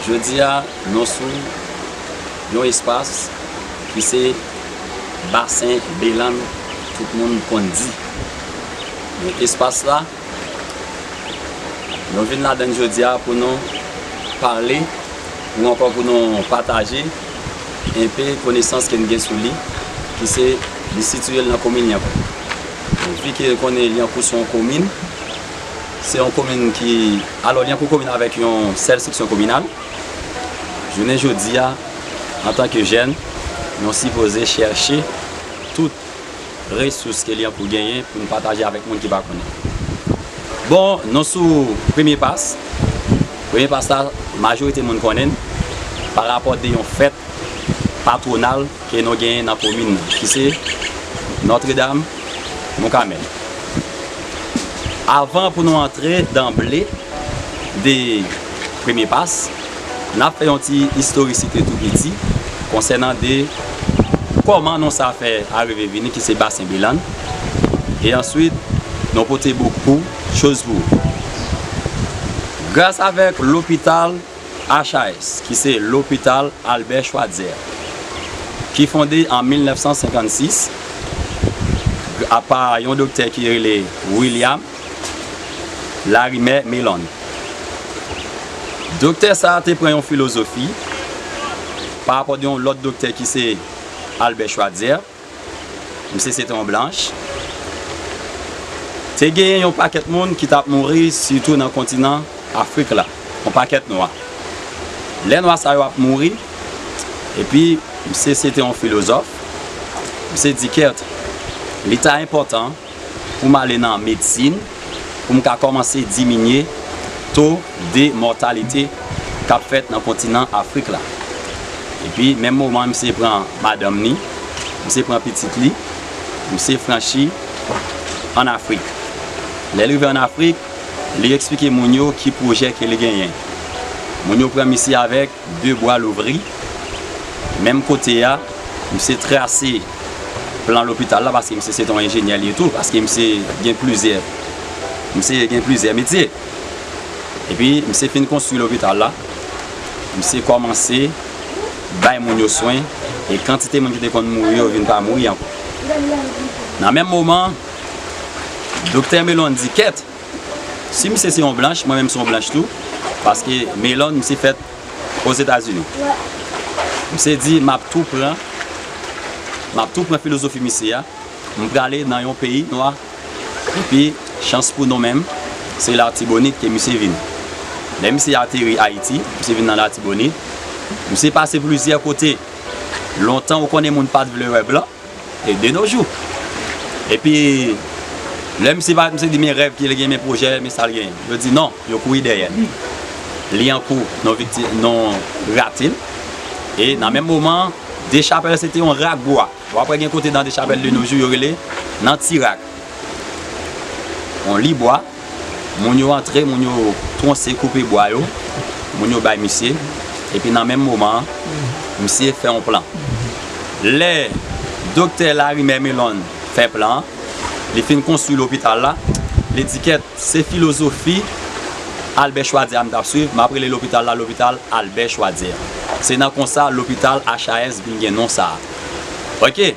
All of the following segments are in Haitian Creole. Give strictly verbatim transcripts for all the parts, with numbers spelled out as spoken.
Jodi a, nou sou yon espas ki se Basen Belann, tout moun konn di. Men espas la, nou vin ladan l jodi a pou nou pale, ou ankò pou nou pataje enpe konesans ke n gen sou li, ki se li sitiye l nan komin Lyankou. Bon, vi ke nou konnen Lyankou se yon komin, se yon komin ki, alò, Lyankou komin avèk yon sèl seksyon kominal. Jounen jodi a, antanke jèn, nou sipoze chèche tout resous ke Lyankou genyen pou n pataje avèk moun ki pa konnen. Bon, nou sou Premye Pas. Premye Pas la, majorite moun konnen l pa rapò de yon fèt patwonal ke nou genyen nan komin nan, ki se Nòtredam Moukamèl. Avan pou nou antre danble de Premye Pas, n ap fè yon ti istorisite tou piti konsènan de kòman non sa fè arive vini, ki se Basen Belann. E answit, nou pote bokou choz pou ou. Gras avèk lopital H A S, ki se Lopital Albert Schweitzer, ki fonde an mil nèf san senkannsis apa yon doktè ki rele William Larimer Mellon. Doktè sa a te pran yon filozofi pa rapò de yon lòt doktè ki se Albert Schweitzer. Misye se te yon blanch. Te genyen yon pakèt moun ki t ap mouri, sitou nan kontinan Afrik la. Yon pakèt nwa. Lè nwa sa yo ap mouri, epi misye se te yon filozòf, misye di, kèt, li ta enpòtan pou m ale nan medsin, pou m ka kòmanse diminye to de mòtalite k ap fèt nan kontinan Afrik la. Epi, menm moman, misye pran madanm ni, misye pran pitit li, misye franchi ann Afrik. Lè l rive ann Afrik, li eksplike moun yo ki pwojè ke li genyen. Moun yo pran misye avèk de bwa louvri. Menm kote a, misye trase plan lopital la, paske misye se te yon enjenyè li ye tou, paske misye gen plizyè, misye gen plizyè metye. Epi, misye fin konstwi lopital la, misye kòmanse bay moun yo swen, e kantite moun ki te konn mouri yo vin pa mouri ankò. Nan menm moman, doktè Mellon di, kèt, si misye se yon blanch, mwen menm se yon blanch tou, paske Mellon, misye fèt Ozetazini. Misye di, m ap tou pran, m ap tou pran filozofi misye a, m prale nan yon peyi nwa, epi chans pou nou menm, se Latibonit ke misye vin. Lè misye ateri Ayiti, misye vin nan Latibonit, misye pase plizyè kote. Lontan, ou konnen moun pa t vle wè blan, e de nos jours. Epi, lè misye pa, misye di men rèv ke l gen, men pwojè, men sa l gen. Yo di non, yo kouri dèyè l. Lyankou, nou vikti-, nou rate l. E nan menm moman, Dechapèl se te yon rak bwa. W ap wè gen kote nan Dechapèl de nos jours yo rele nan Ti Rak. Yon li bwa, moun yo antre, moun yo twonse, koupe bwa yo, moun yo bay misye, epi nan menm moman an, misye fè yon plan. Lè doktè Larimer Mellon fè plan an, li fin konstwi lopital la, li di, kèt, se filozofi Albert Schweitzer a m t ap swiv, m ap rele lopital la lopital Albert Schweitzer. Se nan konsa lopital H A S vin gen non sa a. Oke.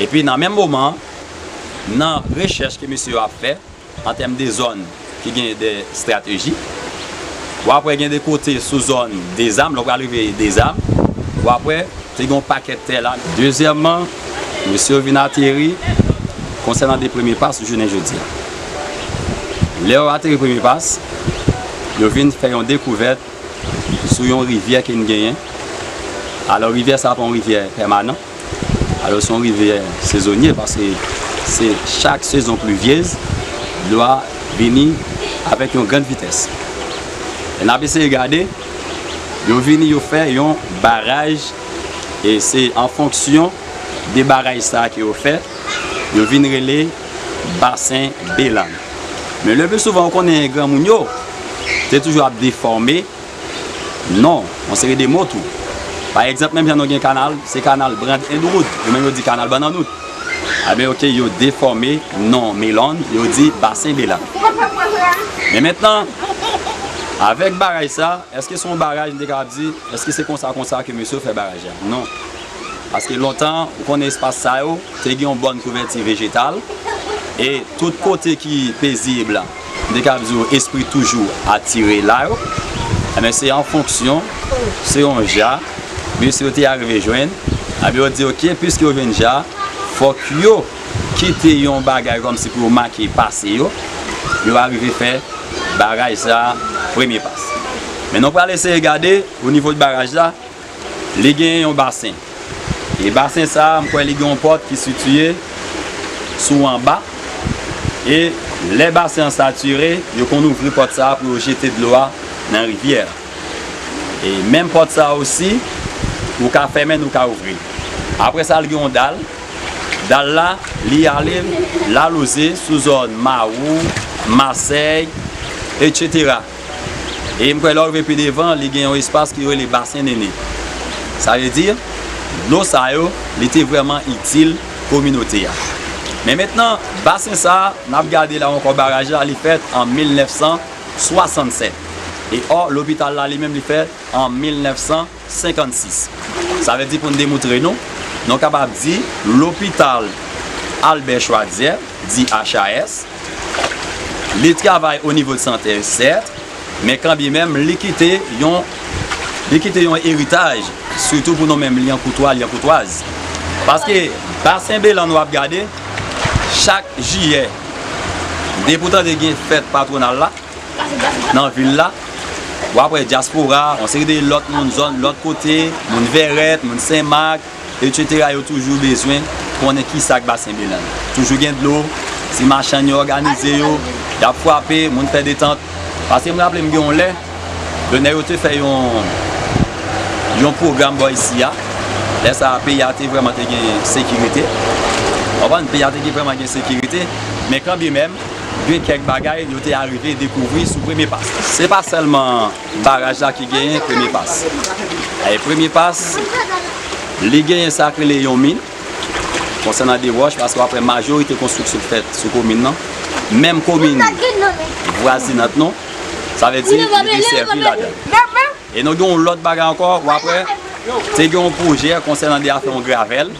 Epi nan menm moman an, nan rechèch ke mesye yo ap fè, an tèm de zòn ki gen de estrateji, w ap wè gen de kote sou zòn Dezam, lè w pral rive Dezam, w ap wè te gen yon pakèt tè la. Dezyèmman, mesye yo vin ateri konsènan de Premye Pas jounen jodi a. Lè yo ateri Premye Pas, yo vin fè yon dekouvèt sou yon rivyè ke n genyen. Alò, rivyè sa a pa yon rivyè pèmanan. Alò, se yon rivyè sezonye, paske se chak sezon plivyez, dlo a vini avèk yon grann vitès. Lè n ap eseye gade, yo vini, yo fè yon baraj, e se an fonksyon de baraj sa a ke yo fè, yo vin rele Basen Belann. Men le pli souvan, ou konnen granmoun yo te toujou ap defòme non, yon seri de mo tou. Pa egzanp, menm jan nou gen kanal, se kanal Brand and Wood, yo menm yo di kanal Bannanwood. Ebyen, oke, yo defòme non Mellon, yo di Basen Belann. Men mentnan, Avèk baraj sa, èske se yon baraj, m te kapab di, èske se konsa, konsa ke mesye yo fè baraj la? Non. Paske lontan, ou konnen espas sa yo, te gen yon bòn kouvèti vejetal, e tout kote ki pezib, m te kapab di w, espri toujou atire la yo. Ebyen, se an fonksyon, se yon ja, mesye yo te arive jwenn, ebyen, yo di, oke, piske yo jwenn ja, fòk yo kite yon bagay kòmsi pou yo make pase yo, yo arive fè baraj sa, Premye Pas. Men nou pral eseye gade, o nivo de baraj la, li gen yon basen. E basen sa, m kwè li gen yon pòt ki sitiye sou anba. E lè basen an satire, yo konn ouvri pòt sa pou yo jete dlo a nan rivyè a. E menm pòt sa osi, ou ka fèmen, ou ka ouvri. Apre sa, li gen yon dal. Dal la, li ale, l aloze sou zòn Mawou, Masèy, etsetera. E m kwè lè w rive pi devan, li gen yon espas ki rele Basen Nene. Sa vle di, dlo sa yo, li te vrèman itil kominote a. Men mentnan, basen sa a, n ap gade la ankò, baraj la, li fèt an mil nèf san swasannsèt. E ò, lopital la li menm, li fèt an mil nèf san senkannsis. Sa vle di, pou n demoutre nou, nou kapab di lopital Albert Schweitzer, di H A S, li travay o nivo de sante, sèt, men kanbyenmenm, li kite yon, li kite yon eritaj, sitou pou nou menm Lyankoutwa, Lyankoutwaz. Paske Basen Belan nou ap gade, chak jiyè, depi w tande gen fèt patwonal la, nan vil la, w ap wè dyaspora, yon seri de lòt moun, zòn, lòt kote, moun Vèrèt, moun Senmak, etsetera, yo toujou bezwen konnen kisa k Basen Belan. Toujou gen dlo, ti machann yo òganize yo, y ap frape, moun fè detant. Paske m raple m gen yon lè, yo nèg yo te fè yon, yon pwogram bò isi a. Lè sa a, peyi a te vrèman te gen sekirite. W konprann? Peyi a te gen, vrèman gen sekirite. Men kanbyenmenm, gen kèk bagay yo te arive dekouvri sou Premye Pas. Se pa sèlman baraj la ki genyen Premye Pas. E Premye Pas, li genyen sa k rele yon min, konsènan de wòch, paske w ap wè majorite konstriksyon k fèt sou komin nan, menm komin vwazinant nou, sa vle di, li desèvi ladan. E nou gen yon lòt bagay ankò, w ap wè, te gen yon pwojè konsènan de afè yon gravèl.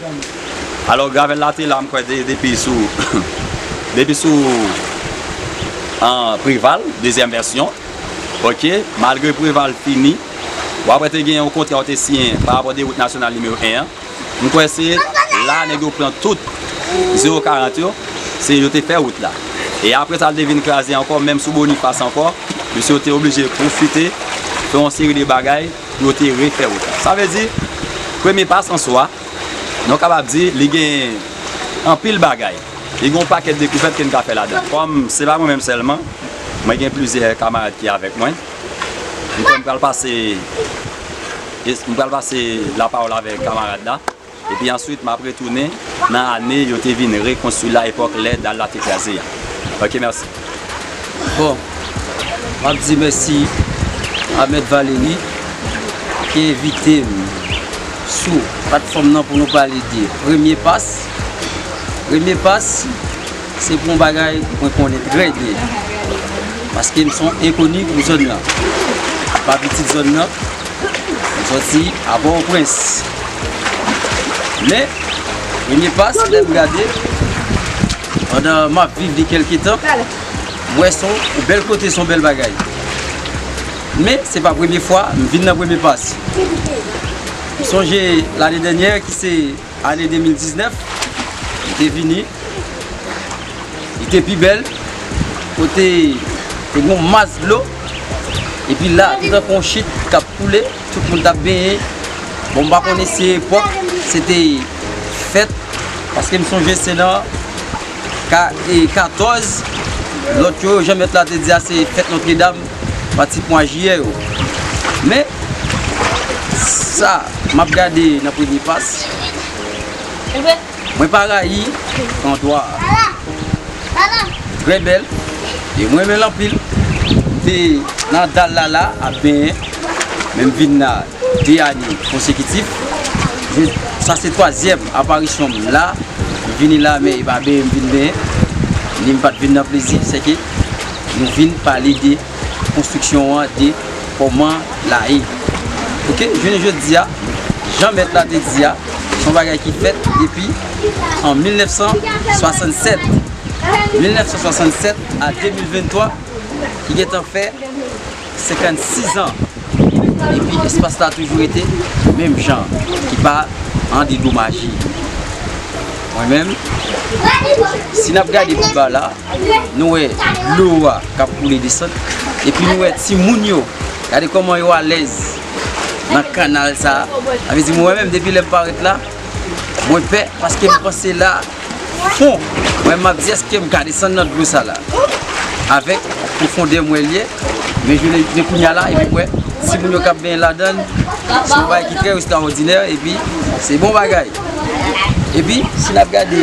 Alò, gravèl la te la, m kwè, de, depi sou, depi sou, an, Preval, dezyèm vèsyon. Oke, malgre Preval fini, w ap wè te gen yon kontra yo te siyen pa rapò de wout nasyonal nimewo en an. M kwè se la nèg yo pran tout zewo karant yo, se yo te fè wout la. E apre sa, l te vin kraze ankò, menm sou Bonifas ankò, mesye yo te oblije pwofite fè yon seri de bagay pou yo te refè wout la. Sa vle di, Premye Pas an swa, nou kapab di, li gen anpil bagay. Li gen yon pakèt dekouvèt ke n ka fè ladan. Kòm se pa mwen menm sèlman, mwen gen plizyè kamarad ki avèk mwen. M kwè m pral pase, m pral pase lapawòl avèk kamarad la. Epi answit, m ap retounen nan ane yo te vin rekonstwi la, epòk lè dal la te kraze a. Oke, mèsi. Bon, m ap di mèsi a Mèt Valery ki envite m sou platfòm nan pou nou pale de Premye Pas. Premye Pas, se pou yon bagay mwen konnen trè byen. Paske m se yon enkoni pou zòn nan. M pa pitit zòn nan. M sòti a Pòtoprens. Men, Premye Pas, lè m gade, pandan m ap viv li kèlke tan, m wè se yon bèl kote, se yon bèl bagay. Men, se pa premye fwa m vin nan Premye Pas. M sonje lane dènyè, ki se ane de mil diznèf, m te vini, li te pi bèl, kote te gen yon mas dlo, epi la, te tankou yon chit k ap koule, tout moun t ap benyen. Bon, m pa konnen si epòk se te fèt, paske m sonje se nan ka, e, katòz, lòt yo, Jan Mèt la te di a, se fèt Nòtredam, pati mwa jiyè yo. Men, sa m ap gade nan Premye Pas, mwen pa rayi andwa a. Trè bèl, e mwen renmen l anpil. M te nan dal la la, ap benyen, men m vin la de ane konsekitif. Je, sa se twazyèm aparisyon m la. M vini la, men e pa benyen m vin benyen, ni m pa t vin nan plezi, se ke nou vin pale de konstriksyon an de kòman l a ye. Oke, jounen jodi a, jan mèt la te di a, se yon bagay ki fèt depi an mil nèf san swasannsèt. Mil nèf san swasannsèt a de mil venntwa, ki gentan fè senkannsis an. Epi espas la toujou rete menm jan, ki pa an dedomaje. Mwen menm, si n ap gade pi ba la, nou wè dlo a k ap koule desann, epi nou wè timoun yo, gade kòman yo alèz nan kanal sa a. Sa vle di, mwen menm, depi lè m parèt la, mwen pè, paske m panse la, fon. Mwen, m ap di, èske m ka desann nan dlo sa la? Avèk pwofondè mwen l ye, men jounen, jounen kounye a la, epi m wè timoun yo k ap benyen ladan l, se yon bagay ki trè estrawòdinè, epi se bon bagay. Epi, si n ap gade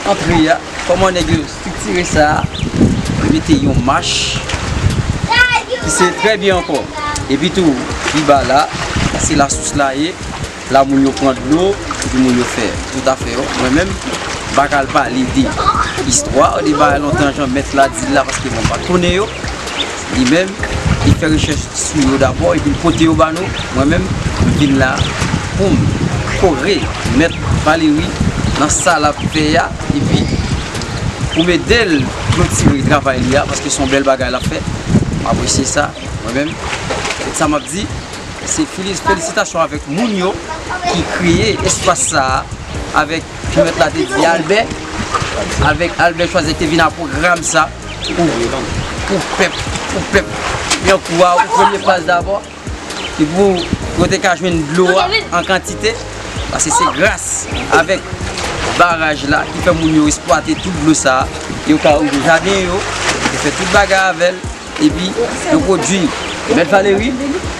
antre a, kòman nèg yo estriktire sa a, mete yon mach ki se trè byen ankò. Epi tou, pi ba la, se la sous la ye. La moun yo pran dlo, epi moun yo fè tout afè yo. Mwen menm, m pa ka al pale de istwa, de bagay lontan jan mèt la di l la, paske mwen pa konnen yo. Li menm, li fè rechèch sou yo dabò, epi l pote yo ba nou. Mwen menm, m vin la pou m kore mèt Valery nan sa l ap fè a, epi pou m ede l klotire travay li a, paske se yon bèl bagay l ap fè. M apresye sa, mwen menm. Se sa m ap di. Se fili-, felisitasyon avèk moun yo ki kreye espas sa a, avèk jan mèt la te di Albè, avèk Albè Chwazi ki te vin ak pwogram sa pou, pou pèp, pou pèp Yankou a, pou premye faz dabò, epi pou yo te ka jwenn dlo a an kantite, paske se gras avèk baraj la ki fè moun yo eksplwate tout dlo sa a, yo ka ouvri jaden yo, yo fè tout bagay avè l. Epi yo pwodui. Mèt Valery,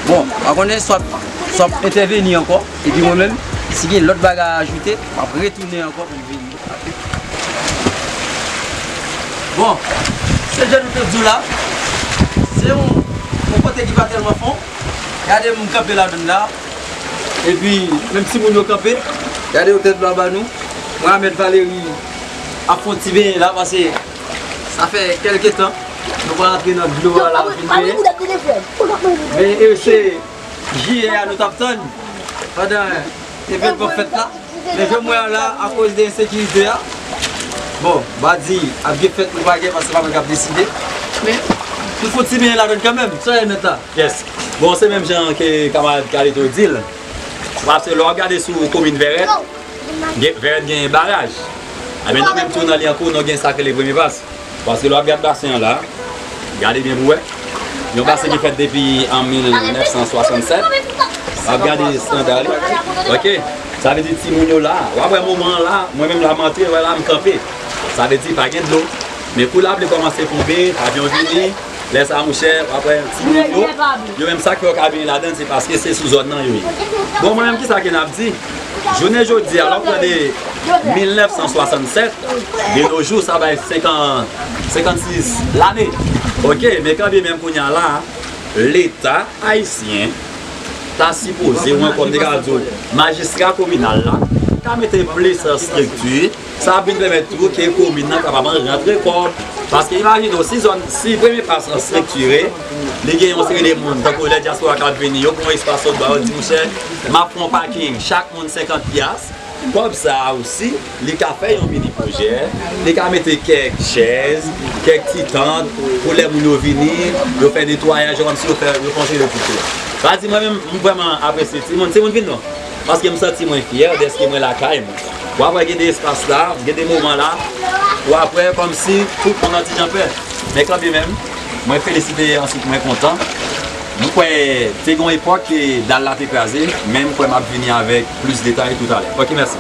bon, pa konnen s w ap, s w ap entèveni ankò. Epi mwen menm, si gen lòt bagay a ajoute, m ap retounen ankò pou m vini. Bon, se jan nou te di w la, se yon, yon kote ki pa tèlman fon. Gade m kanpe ladann la. Epi, menm timoun yo kanpe. Gade yo tèt ba ba nou. Mwen a Mèt Valery ap fè yon ti benyen la, paske sa fè kèlke tan nou pa rantre nan dlo a la, vin benyen. Men, e se jiyè a nou t ap tann pandan evènman fèt la. Men jodi a la, akoz de ensekirite a, bon, m pa di ap gen fèt ou pa gen, paske se pa mwen k ap deside. Men, nou fè yon ti benyen ladann kanmenm. Sa ye, Mèt la? Yes. Bon, se menm jan ke kamarad Carlito di l. Paske lè w ap gade sou komin Vèrèt, gen, Vèrèt gen baraj. Enben, nou menm tou nan Lyankou, nou gen sa k rele Premye Pas. Paske lè w ap gade basen an la, gade byen pou w wè. Yon basen ki fèt depi an mil nèf san swasannsèt. W ap gade estanda li. Oke? Sa vle di timoun yo la. W ap wè moman an la, mwen menm la m antre, wè la m kanpe. Sa vle di pa gen dlo. Men kou lapli kòmanse tonbe, avyon vini, lè sa a, monchè, w ap wè timoun yo, yo menm sa k fè yo ka benyen ladann, se paske se sou zòn nan yo ye. Bon, mwen menm, kisa ke n ap di? Jounen jodi a, lè w pran de mil nèf san swasannsèt, de nos jours, sa bay senkan, senkannsis lane. Oke, men kanmenm kounye a la, Leta ayisyen ta sipoze, ou ankò m te ka di w, majistra kominal la, ta mete plis estrikti, sa ap vin pèmèt tou ke komin nan kapab rantre kòb. Paske imajine w, si zòn, si Premye Pas estrikti, li gen yon seri de moun, tankou lè dyaspora k ap vini, yo pran yon espas sot ba yo, di, monchè, m ap fè yon paking, chak moun senkant pyas. Kòb sa a osi, li ka fè yon mini pwojè, li ka mete kèk chèz, kèk ti tant, pou lè moun yo vini, yo fè netwayaj, kòmsi yo fè, yo konse yo kite. Sa di mwen menm, m vrèman apresye timoun. Timoun vin non. Paske m santi mwen fyè dèske mwen lakay mwen. W ap wè gen de espas la, gen de moman la, w ap wè kòmsi tout moun an ti jan pè. Men kanmenm, mwen felisite, ansuit mwen kontan. M kwè te gen yon epòk ke dal la te kraze, men m kwè m ap vini avèk plis detay toutalè. Oke, mèsi.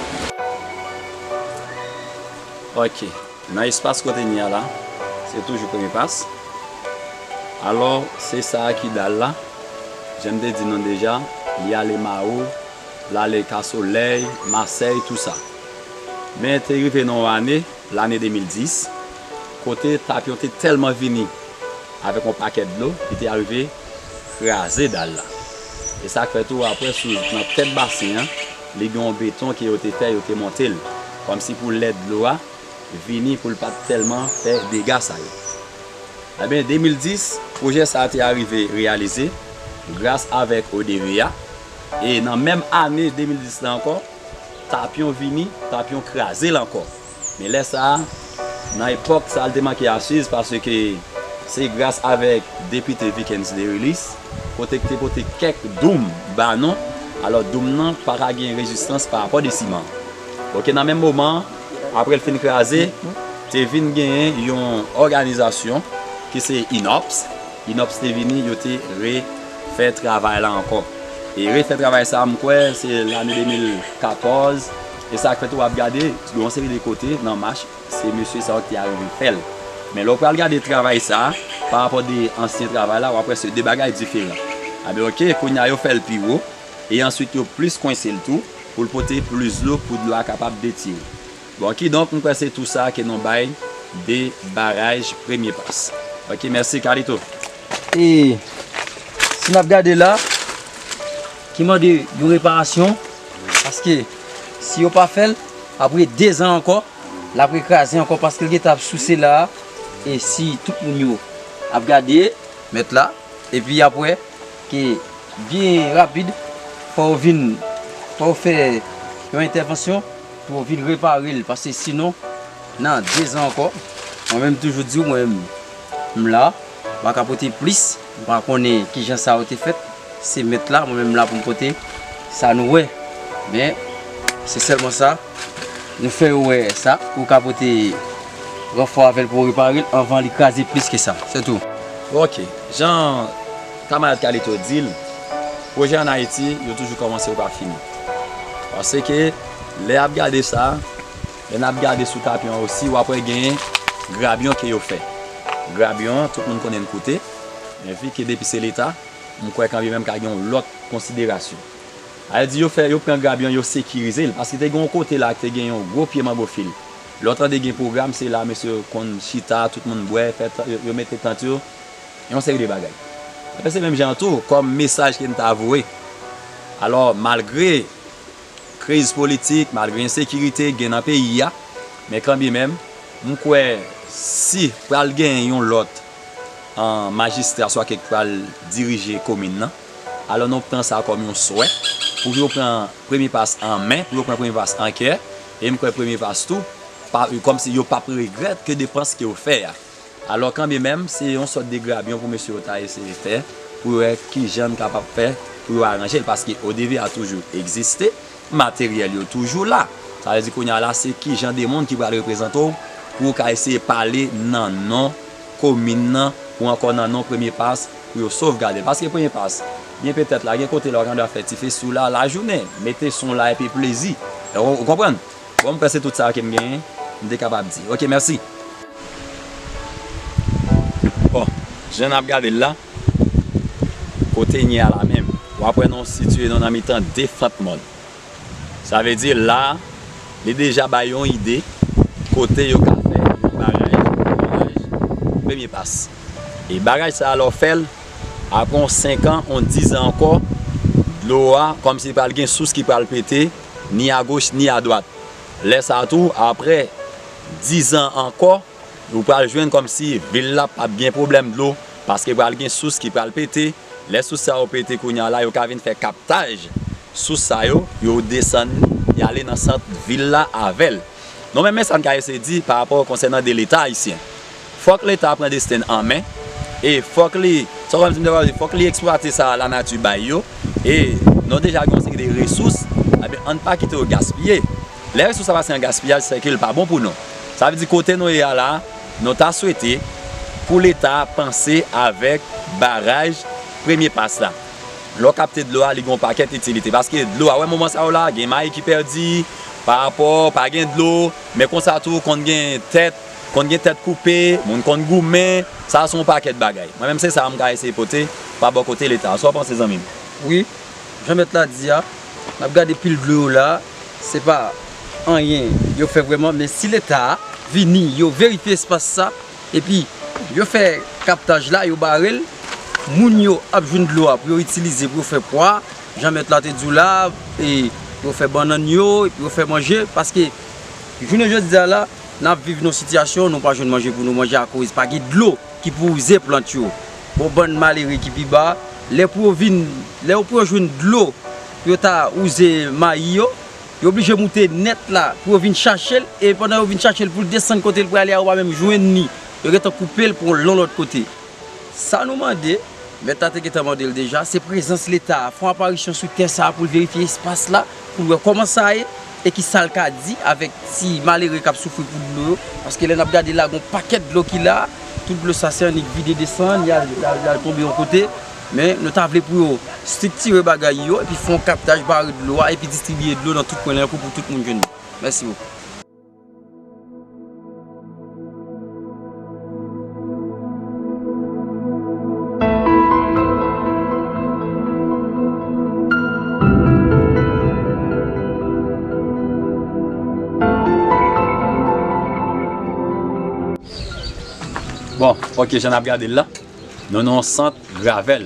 Oke, nan espas kote n ye a la, se toujou Premye Pas. Alò, se sa a ki dal la. Jan m te di nou deja, li ale Mawo, l ale Kasolèy, Masèy, tou sa. Men te rive nan yon ane, lane de mil dis, kote tapyon te tèlman vini avèk yon pakèt dlo, li te arive kraze dal la. E sa k fè tou, apre, sou, nan tèt basen an, li gen yon beton ke yo te fè, yo te monte l, kòmsi pou lè dlo a vini, pou l pa t tèlman fè dega sa yo. Ebyen, de mil dis, pwojè sa a te arive reyalize gras avèk O D V A. E nan menm ane de mil dis la ankò, Tapyon vini, Tapyon kraze l ankò. Men lè sa a, nan epòk sa a, l te manke asiz paske se gras avèk depite Vikens Derilis, kote k te pote kèk doum ba nou. Alò, doum nan pa ka gen rezistans pa rapò de siman. Oke, nan menm moman an, apre l fin kraze, te vin genyen yon òganizasyon ki se inops. Inops te vini, yo te refè travay la ankò. E refè travay sa a, m kwè, se lane de mil katòz. E sa k fè tou w ap gade, gen yon seri de kote nan mach, se mesye sa yo ki te arive fè l. Men lè w pral gade travay sa a, pa rapò de ansyen travay la, w ap wè se de bagay diferan. Ebyen, oke, kounye a yo fè l pi wo, e answit yo plis kwense l tou, pou l pote plis dlo, pou dlo a kapab detire. Bon, kidonk, m kwè se tou sa ke nou bay de baraj Premye Pas. Oke, mèsi, Carlito. E si n ap gade la, ki mande yon reparasyon, paske si yo pa fè l, apre de zan ankò, l ap rekraze ankò, paske l gentan ap souse la a. E si tout moun yo ap gade, mèt la, epi apre, ke byen rapid, fò w vin, fò w fè yon entèvansyon pou w vin repare l, paske sinon, nan de zan ankò, mwen menm toujou di w, mwen menm, m la, m pa ka pote plis, m pa konnen kijan sa yo te fèt, se mèt la, mwen menm m la pou m pote sa nou wè. Men, se sèlman sa, nou fè yo wè sa, ou ka pote ranfò avè l pou w repare l anvan li kraze plis ke sa, se tou. Oke, jan kamarad Carlito di l, pwojè ann Ayiti, yo toujou kòmanse, yo pa fini. Paske, lè y ap gade sa, lè n ap gade sou Tapyon an osi, w ap wè genyen grabyon ke yo fè. Grabyon an, tout moun konnen l koute, men vi ke depi se Leta, m kwè kanmenm ka gen yon lòt konsiderasyon. Sa vle di yo fè, yo pran grabyon, yo sekirize l, paske te gen yon kote la ki te gen yon gwo pye mango fil. Lè w tande gen pwogram, se la mesye yo konn chita, tout moun bwè, fè tan, yo, yo mete tant yo, yon seri de bagay. Ebyen, se menm jan an tou, kòm mesaj ke n ta voye. Alò, malgre kriz politik, malgre ensekirite gen nan peyi a, men kanmenm, m kwè si pral gen yon lòt an majistra swa ke k pral dirije komin nan. Alò, nou pran sa kòm yon swè pou yo pran Premye Pas an men, pou yo pran Premye Pas an kè. E m kwè Premye Pas tou, pa, kòmsi yo p ap regrèt ke depans ke yo fè a. Alò, kanmenm, se yon sòt de grabyon pou mesye yo ta eseye fè, pou yo wè kijan n kapab fè pou yo aranje l, paske O D V A toujou egziste, materyèl yo toujou la. Sa vle di kounye a la, se kijan de moun ki pral reprezante w pou w ka eseye pale nan non komin nan, ou ankò nan non Premye Pas, pou yo sovgade l. Paske Premye Pas, byen petèt la, gen kote la w ka fè ti festi w la, lajounen, mete son w la epi plezi. Ou, ou konprann? Bon, m kwè se tout sa ke m genyen, m te kapab di. Oke, mèsi. Bon, jan n ap gade l la, kote n ye a la menm, w ap wè nou sitiye nou nan mitan de fant mòn. Sa vle di la, li deja bay yon ide kote yo ka fè yon baraj, baraj Premye Pas. E baraj sa a, lè w fè l, apre yon senk an, yon diz an ankò, dlo a, kòmsi pral gen sous ki pral pete, ni agoch, ni adwat. Lè sa a tou, apre diz an ankò, ou pral jwenn kòmsi vil la p ap gen pwoblèm dlo, paske pral gen sous ki pral pete. Lè sous sa yo pete kounye a la, yo ka vin fè kaptaj sous sa yo, yo desann li, y ale nan sant vil la avè l. Nou menm, men sa n ka eseye di pa rapò konsènan de Leta ayisyen. Fòk Leta pran desten l an men, e fòk li, sa w konn di m te di, fòk li eksplwate sa lanati bay yo, e nou deja gen yon seri de resous, ebyen, ann pa kite yo gaspiye. Lè resous sa pase an gaspiyaj, sèke l pa bon pou nou. Sa vle di kote nou ye a la, nou ta swete pou Leta panse avèk baraj Premye Pas la. Lè w kapte dlo a, li gen yon pakèt itilite. Paske dlo a, wè moman sa yo la, gen mayi ki pèdi, pa rapò, pa gen dlo, men konsa tou, konn gen tèt, konn gen tèt koupe, moun konn goumen, sa se yon pakèt bagay. Mwen menm se sa m ka eseye pote pa bò kote Leta. Sa w panse, zanmi m? Wi, jan mèt la di a, n ap gade pil dlo yo la, se pa anyen yo fè vrèman, men si Leta vini, yo verifye espas sa, epi yo fè kaptaj la, yo bare l, moun yo ap jwenn dlo a pou yo itilize, pou yo fè pwa, jan mèt la te di w la, e yo fè bannann yo, yo fè manje, paske jounen jodi a la, n ap viv nan sitiyasyon, nou pa jwenn manje pou nou manje akoz pa gen dlo. ki pou wouze plant yo. Bon, bann malere ki pi ba, lè pou yo vin, lè yo pou yo jwenn dlo pou yo ta wouze mayi yo, yo oblije moute nèt la pou yo vin chache l, e pandan yo vin chache l pou l desann kote l prale a, yo pa menm jwenn li. Yo gentan koupe l pou yon lòt kote. Sa nou mande, mèt la te gentan mande l deja, se prezans Leta a, fè yon aparisyon sou tè sa a pou l verifye espas la, pou l wè kòman sa ye, e ki sa l ka di avèk ti malere k ap soufri pou dlo yo, paske lè n ap gade la, gen yon pakèt dlo ki la, tout dlo sa se annik vide desann, y al, y al, y al tonbe yon kote, men nou ta vle pou yo estriktire bagay yo, epi fè yon kaptaj bare dlo a, epi distribiye dlo nan tout kwen nan Lyankou pou tout moun jwenn li. Mèsi bokou. Bon, ok, jan n ap gade l la, nou nan yon sant gravèl.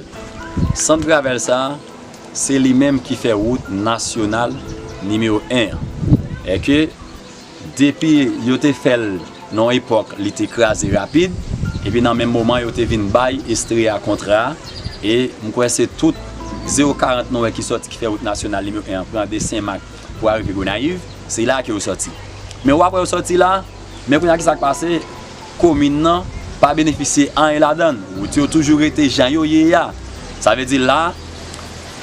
Sant gravèl sa a, se li menm ki fè wout nasyonal nimewo en an. E ke depi yo te fè l nan yon epòk, li te kraze rapid, epi nan menm moman, yo te vin bay Estrella kontra a, e m kwè se tout zewo karant nou wè ki sòti, ki fè wout nasyonal nimewo en an, pran de Senmak pou arive Gonayiv, se la ke yo sòti. Men w ap wè yo sòti la, men kounye a ki sa k pase, komin nan pa benefisye anyen ladan l. Wout yo toujou rete jan yo ye a. Sa vle di la,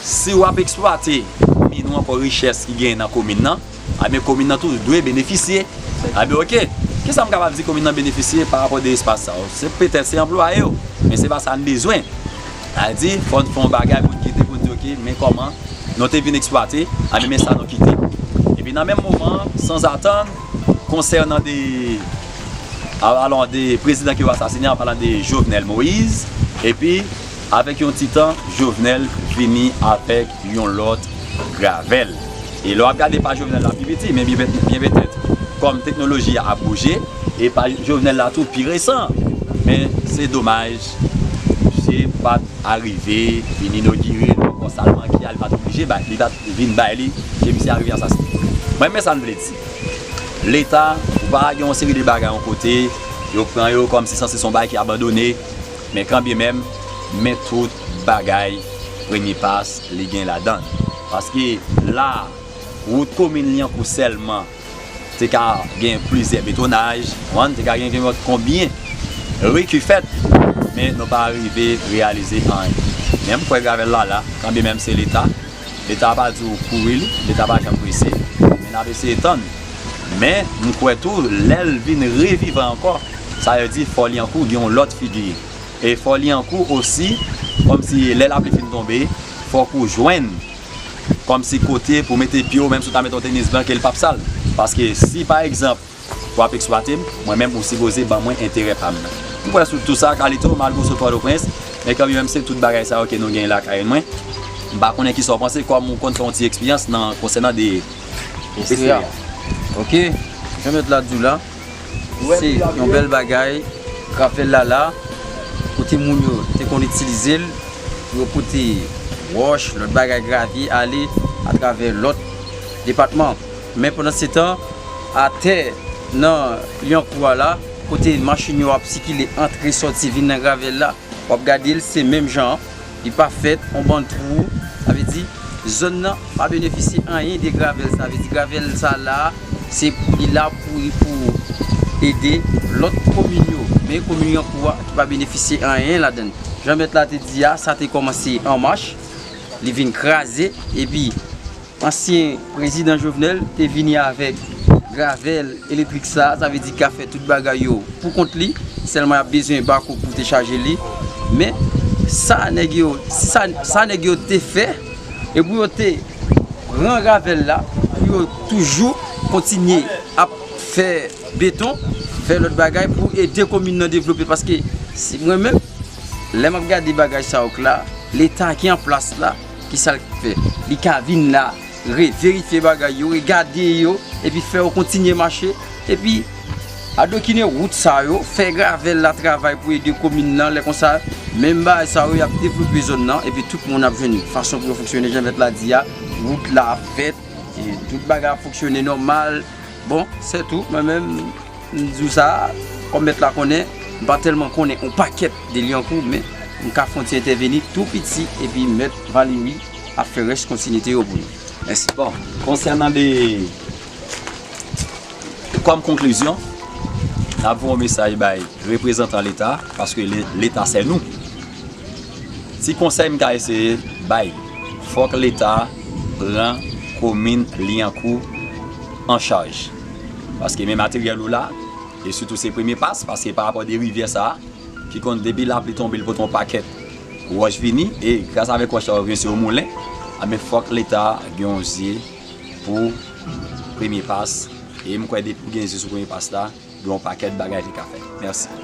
si w ap eksplwate min ou ankò richès ki genyen nan komin nan, a ben komin nan tou dwe benefisye. A ben ok, kisa m kapab di komin nan benefisye pa rapò de espas sa yo? Se petèt se anplwaye yo, men se pa sa n bezwen. A di, fò n fè yon bagay pou n kite pou n di ok, men kòman nou te vin eksplwate, a men, men sa nou kite. Epi nan menm moman an, sanzatann, konsènan de, a- alò, de prezidan ke yo asasinen, an palan de Jovenel Moïse, epi avèk yon ti tan, Jovenel vini avèk yon lòt gravèl. E lè w ap gade pa Jovenel la pi piti, men byen, byen petèt, kòm teknoloji a ap bouje, e pa Jovenel la tou pi resan. Men se domaj, misye pa t arive vin inogire l ankò, sa l manke a, li pa t oblije bay, li pa t vin bay li, ke misye arive asasinen. Mwen, men sa m vle di. Leta, ou pa gen yon seri de bagay yon kote, yo pran yo kòmsi sanse se yon bagay ki abandone, men kanbyenmenm, men tout bagay, premye pas, li gen ladan l. Paske la, wout komin Lyankou sèlman, te ka gen plizyè betonaj, ou konprann, te ka gen, gen konbyen ri ki fèt, men nou pa rive reyalize anyen. Men m kwè gravèl la la, kanbyenmenm se Leta. Leta pa di w kouri li, Leta pa janm prese, men n ap eseye tann. Men m kwè tou, lè l vin revivan ankò, sa vle di fò Lyankou gen yon lòt figi. E fò Lyankou osi, kòmsi lè lapli fin tonbe, fòk ou jwenn kòmsi kote pou mete pye w, menm si w ta mete yon tenis blan ke l p ap sal. Paske si pa egzanp w ap eksplwate m, mwen menm ou sipoze ban mwen enterè pa m nan. M kwè sou tou sa, Carlito, malgre w sot Pòtoprens, men kanmenm se tout bagay sa yo ke nou gen lakay mwen. M pa konnen kisa w panse, kòm ou konn fè yon ti eksperyans nan konsènan de Estre a. Ok, jan mèt la di w la, se yon bèl bagay, gravèl la la, kote moun yo te konn itilize l pou yo pote wòch, lòt bagay gravye ale atravè lòt depatman. Men pandansetan, atè nan Lyankou a la, kote machin yo ap sikile, antre, sòti, vin nan gravèl la, w ap gade l, se menm jan an. Li pa fèt, yon bann twou. Sa vle di, zòn nan pa benefisye anyen de gravèl. Sa vle di, gravèl sa la, se, li la pou, pou ede lòt komin yo. Men komin Lyankou a, ki pa benefisye anyen ladan l. Jan mèt la te di a, sa te kòmanse an Mach, li vin kraze, epi ansyen prezidan Jovenel te vini avèk gravèl elektrik sa, sa vle di ka fè tout bagay yo pou kont li, sèlman y ap bezwen bako pou te chaje li. Men sa nèg yo, sa, sa nèg yo te fè, e pou yo te pran gravèl la, pou yo toujou kontinye ap fè beton, fè lòt bagay pou ede komin nan devlope, paske si mwen menm, lè m ap gade bagay sa yo k la, Leta ki an plas la, ki sa l fè? Li ka vin la, reverifye bagay yo, regade yo, epi fè yo kontinye mache, epi adokine wout sa yo, fè gravèl la travay pou ede komin nan, lè konsa, menm bagay sa yo, y ap devlope zòn nan, epi tout moun ap jwenn fason pou yo fonksyone, jan mèt la di a, wout la ap fèt, e tout bagay ap fonksyone nòmal. Bon, se tou, mwen menm, m di w sa, kòm mèt la konnen, M pa tèlman konnen yon pakèt de Lyankou, men m ka fè yon ti entèveni tou piti, epi mèt Valery ap fè rès kontinite yo pou nou. Mèsi. Bon, konsènan de kòm konklizyon, n ap voye yon mesaj bay reprezantan Leta, paske Leta se nou. Ti konsèy m ka eseye bay, fòk Leta pran komin Lyankou an chaj. Paske men materyèl ou la, e sitou se premye pas, paske pa rapò de rivyè sa a, ki konn depi lapli tonbe, l pote yon pakèt wòch vini, e gras avèk wòch sa yo vin sou yon moulen, a men fòk Leta gen yon zye pou premye pas, e m kwè depi w gen zye sou premye pas la, gen yon pakèt bagay li ka fè. Mèsi.